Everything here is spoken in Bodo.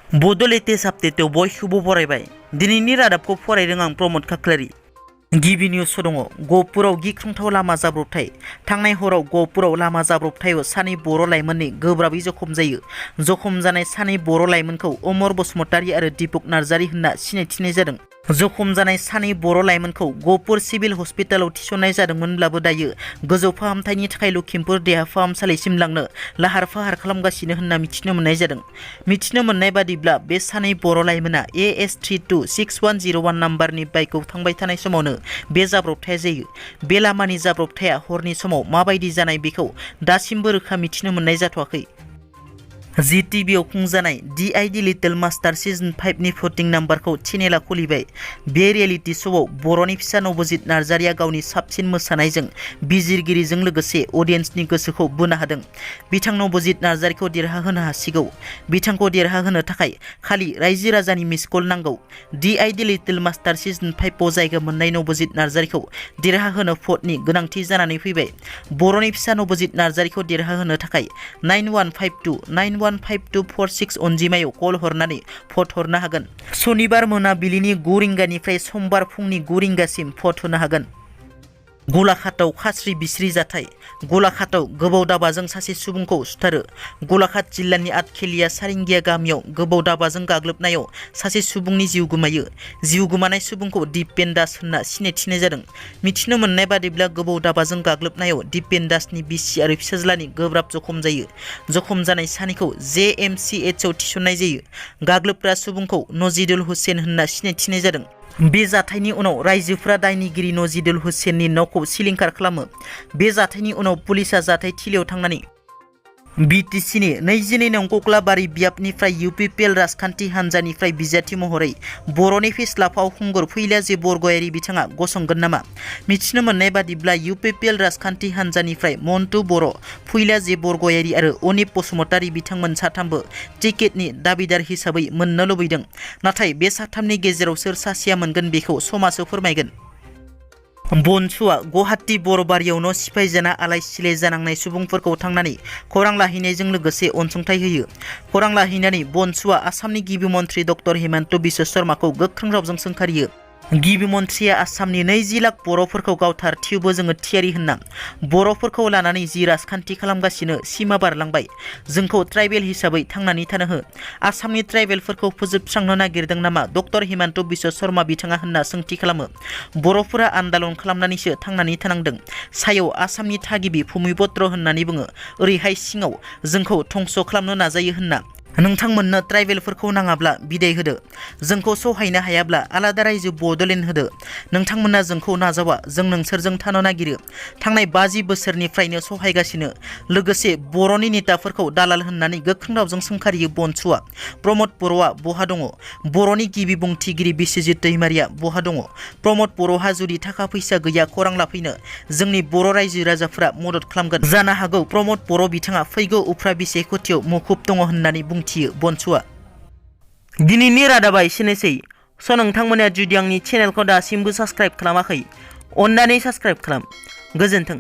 Bodo latest update बयखौबो बरायबाय। दिनैनि रादाबखौ फरायदों आं प्रमद खाख्लारि। गिबि निउस दङ गहपुराव गिख्रंथाव लामा जाब्रबथाय। थांनाय हराव गहपुराव लामा जाब्रबथायाव सानै बर' लाइमोननि गोब्राबै जखम जायो। जखम जानाय सानै बर' लाइमोनखौ अमर बसुमतारी आरो दीपक नार्जारी होनना सिनायथिनाय जादों। जखम जानाय सानै बर' लाइमोनखौ गहपुर सिभिल हस्पिटालाव थिसननाय जादोंमोनब्लाबो दायो गोजौ फाहामथायनि थाखाय लखिमपुर देहा फाहामसालिसिम लांनो लाहार फाहार खालामगासिनो होनना मिथिनो मोननाय जादों। मिथिनो मोननाय बादिब्ला बे सानै बर' लाइमोना AS326101 नाम्बारनि बाइकआव थांबाय थानाय समावनो बे जाब्रबथाया जायो। बे लामानि जाब्रबथाया हरनि समाव माबायदि जानाय बेखौ दासिमबो रोखा मिथिनो मोननाय जाथ'वाखै। GTVआव खुंजानाय DID लिटिल मास्टार सिजन 5 नि भटिं नाम्बारखौ चेनेला खुलिबाय। बे रियेलिटि श'आव बर'नि फिसा नबजित नार्जारिया गावनि साबसिन मोसानायजों बिजिरगिरिजों लोगोसे अडियेन्सनि गोसोखौ बोनो हादों। बिथां नबजित नार्जारिखौ देरहाहोनो हासिगौ। बिथांखौ देरहाहोनो थाखाय खालि रायजो राजानि मिसकल नांगौ। DID लिटिल मास्टार सिजन 5आव जायगा मोननाय नबजित नार्जारिखौ देरहाहोनो भटनि गोनांथि जानानै फैबाय। बर'नि फिसा नबजित नार्जारिखौ देरहाहोनो थाखाय 9152915246 अनजिमायाव कल हरनानै भट हरनो हागोन। सनिबार मोनाबिलिनि 9 रिंगानिफ्राय समबार फुंनि 9 रिंगासिम भट होनो हागोन। गलाघाटआव खास्रि बिस्रि जाथाय। गलाघाटआव गोबाव दाबाजों सासे सुबुंखौ सुथारो। गलाघाट जिल्लानि आटखेलिया सारिंगिया गामियाव गोबाव दाबाजों गाग्लोबनायाव सासे सुबुंनि जिउ गोमायो। जिउ गोमानाय सुबुंखौ दिपेन दास होनना सिनायथिनाय जादों। मिथिनो मोननाय बादिब्ला गोबाव दाबाजों गाग्लोबनायाव दिपेन दासनि बिसि आरो फिसाज्लानि गोब्राब जखम जायो। जखम जानाय सानैखौ JMCHआव थिसननाय जायो। गाग्लोबग्रा सुबुंखौ नजिदुल हुसेन होनना सिनायथिनाय जादों। बे जाथायनि उनाव रायजोफोरा दायनिगिरि नजिदुल हुसेननि न'खौ सिलिंखार खालामो। बे जाथायनि उनाव पुलिसआ जाथाय थिलियाव थांनानै BTCनि 22 नं कक्लाबारि बियाबनिफ्राय UPPL राजखान्थि हान्जानिफ्राय बिजाथि महरै बर'नि फेस्ला फावखुंगुर फैला जे बरगयारि बिथाङा गसंगोन नामा? मिथिनो मोननाय बादिब्ला UPPL राजखान्थि हान्जानिफ्राय मन्टु बर', फैला जे बरगयारि आरो अनिप बसुमतारी बिथांमोन साथामबो टिकेटनि दाबिदार हिसाबै मोननो लुबैदों। नाथाय बे साथामनि गेजेराव सोर सासेया मोनगोन बेखौ समासो फोरमायगोन। बनसुआ गुवाहाटी बरबारियाव न' सिफायजाना आलाय सिलाय जानांनाय सुबुंफोरखौ थांनानै खौरां लाहैनायजों लोगोसे अनसुंथाइ होयो। खौरां लाहैनानै बनसुआ आसामनि गिबि मन्थ्रि डक्टर हिमन्त बिश्व शर्माखौ गोख्रों रावजों सोंखारियो। गिबि मन्थ्रिया आसामनि 20 लाख बर'फोरखौ गावथार थेवबो जोङो थियारि होनना। बर'फोरखौ लानानै जि राजखान्थि खालामगासिनो सिमा बारलांबाय। जोंखौ ट्राइबेल हिसाबै थांनानै थानो हो। आसामनि ट्राइबेलफोरखौ फोजोबस्रांनो नागिरदों नामा डक्टर हिमन्त बिश्व शर्मा बिथाङा होनना सोंथि खालामो। बर'फोरा आन्दालन खालामनानैसो थांनानै थानांदों। सायाव आसामनि थागिबि भुमिपत्र होननानै बुङो। ओरैहाय सिङाव जोंखौ धंस खालामनो नाजायो होनना। नोंथांमोननो ट्राइबेलफोरखौ नाङाब्ला बिदाय होदो। जोंखौ सहायनो हायाब्ला आलादा रायजो बड'लेण्ड होदो। नोंथांमोना जोंखौ नाजावा, जों नोंसोरजों थानो नागिरो। थांनाय 50 बोसोरनिफ्रायनो सहायगासिनो। लोगोसे बर'नि नेताफोरखौ दालाल होननानै गोख्रों रावजों सोंखारियो बनसुआ। प्रमद बर'आ बहा दङ? बर'नि गिबि बुंथिगिरि बिस्वजित दैमारिया बहा दङ? प्रमद बर'हा जुदि थाखा फैसा गैया खौरां लाफैनो जोंनि बर' रायजो राजाफोरा मदद खालामगोन। जानो हागौ प्रमद बर' बिथाङा फैगौ उफ्रा बिसायख'थियाव मुखुब दङ होननानै बुंथियो बनसुआ। दिनैनि रादाबा एसेनोसै। नोंथांमोना जुदि आंनि चेनेलखौ दासिमबो साबस्क्राइब खालामाखै अन्नानै साबस्क्राइब खालाम। गोजोन्थों।